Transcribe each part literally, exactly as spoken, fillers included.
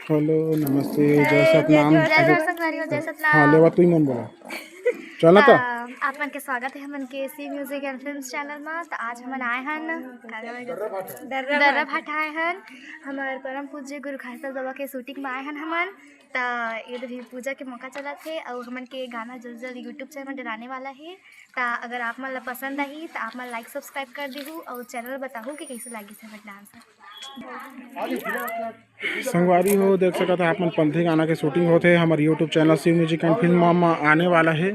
Hello, नमस्ते, जय सतनाम। जय सतनाम, जय सतनाम। हाँ, लेवा, तू ही मन बोला। चला था। आप मन के स्वागत है हमन के सी म्यूजिक एंड फिल्म्स चैनल में। तो आज हमन आए हन दर्रा भाटा आए हन, हमारे परम पूज्य गुरु खालसा बाबा के शूटिंग में आए हन हमन। त ये तो भी पूजा के मौका चलत हे और हमन के गाना जल्द जल्द यूट्यूब चैनल में डलाने वाला है। त अगर आप मन ला पसंद आही त आप मन लाइक सब्सक्राइब कर देहू और चैनल बताहू कि कैसे लागिस हमर डांस। संगवारी हो, देख सकत है आप मन, पंथी गाना के शूटिंग होथे हमर YouTube channel Shiv music and film में आने वाला है।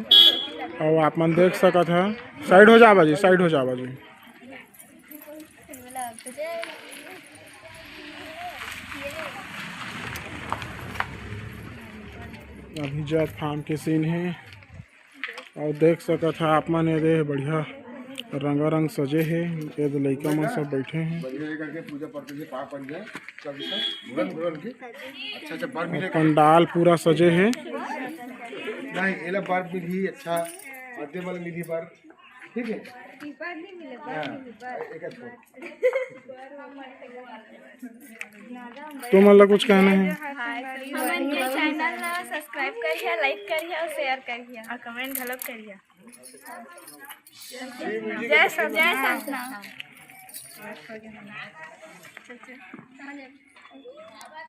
और आप मन देख सकत है, साइड हो जावा जी, साइड हो जावा जी। अभी जैत फार्म के सीन है। और देख सकत है आप मन, ये दे बढ़िया रंगारंग सजे हे। ये दे लइका मन सब बैठे हैं। बढ़िया करके पूजा पाठ करके पाप बन जाए, सब सब घुरन घुरन के अच्छा अच्छा बर और मिलेगा। पंडाल पूरा सजे हे। नहीं, एला बर मिलही अच्छा, अद्दे वाला मिलही बर, ठीक है। हाँ, एक अच्छा। तुमन ला कुछ कहना है? हमन के चैनल ला सब्सक्राइब करिया, लाइक करिया और शेयर करिया और कमेंट घलो करिया। जय सत-, जय सतना।